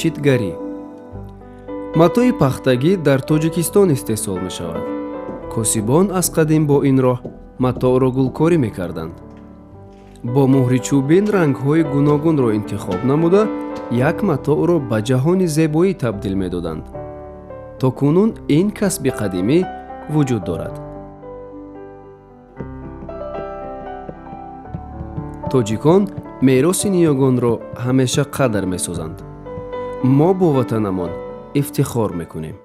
Читгарӣ. Матои пахтагӣ дар Тоҷикистон истеҳсол мешавад. Косибон аз қадим бо ин роҳ матоъро гулкорӣ мекарданд. Бо муҳри чӯбин рангҳои гуногунро интихоб намуда, як матоъро ба ҷаҳони зебоӣ табдил медоданд. То кунун ин касби қадимӣ вуҷуд дорад. Тоҷикон мероси ниёгонро ҳамеша қадр месозанд. Мо бо ватанамон ифтихор мекунем.